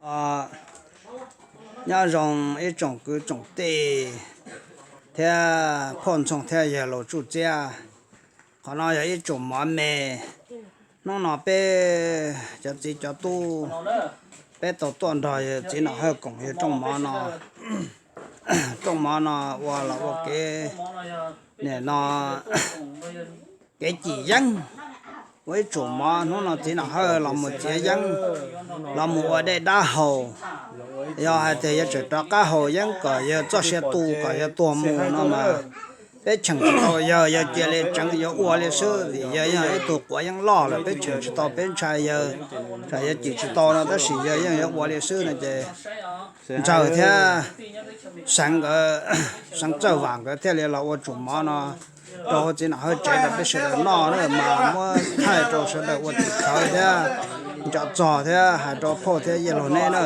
Os, nyob zoo ib tsoom kwv tsoom tij thiab phooj ntxoog thiab yawg laus tsuj txiab. Qhov no yog ib tsum mov me. Hnub no peb cov txiv cov tub, peb tau tuaj nrog yawg txiv Nom Hawj koom yawg rooj mov no. Rooj mov no ua los ua kev, nim no kev cim yeeb, ua ib tsum mov. Hnub no txiv Nom Hawj los mus txiav yeeb, los mus ua dej dab haus. Yog hais tias yawg tseem rov qab haus yeeb kom yawg txoj sia tu kom yawg tuag mus no mas peb cheem tsis tau yawg, yawg cia li tseev yuav ua li xwb, vim yawg yog ib tug quav yeeb loj lawm, peb cheem tsis tau, peb ntshai yawg, tsam yawg cim tsis tau no, tab sis yawg yeej yuav ua li xwb no ces Ntsawg thiab Seev nkawd, Seev Txawj Vam nkawd thiaj li los ua tsum mov no rau hauv txiv Nom Hawj tsev rau peb sawv daws noj na, mas muab thaij rau sawv daws ua tim khawv thiab nco txog thiab hais rau phauj thiab yawg laus neb na.